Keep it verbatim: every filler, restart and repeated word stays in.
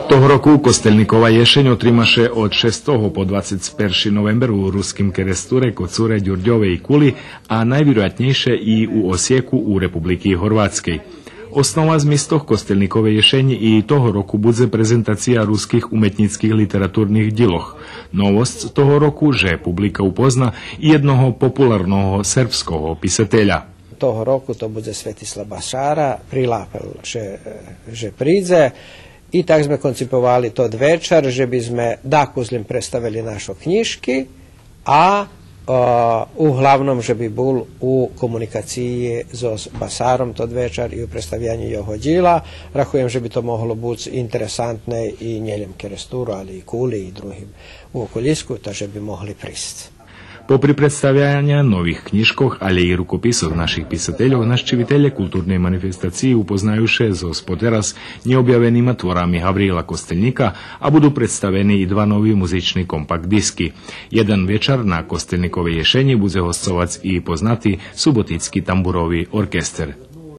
Того року Костельникова єшень отрима ше од шестого по двацец перши новембер у Руским Керестуре, Коцуре, Дюрдьове и Кули, а найвироятнєйше и у Осиєку у Републики Горватскей. Основа змистох Костельниковей єшенї и того року будзе презентация руских уметнїцких литературних дїлох. Новосц того року же публика упозна и єдного популарного сербского писателя. Того року то будзе Светислав Басара, прилапел же, же придзе. И так зме конциповали тот вечар, же би зме дакус лєм представели нашо кнїжки, а, е, углавном же би бул у комуникациї зоз Басаром тот вечар и у представяню його дїла. Рахуєм же би то могло буц интересантне и нє лєм Керестуру, але и Кули и другим у околїску, та же би могли присц. Попри представяня нових кнїжкох, але и рукописох наших писательох, нащивителє културней манифестациї упознаю ше зоз потераз нєобявенима творами Гавриїла Костельника, а буду представени и два нови музични компакт диски. Єден вечар на Костельниковей єшенї будзе госцовац и познати Суботицки тамбурови оркестер.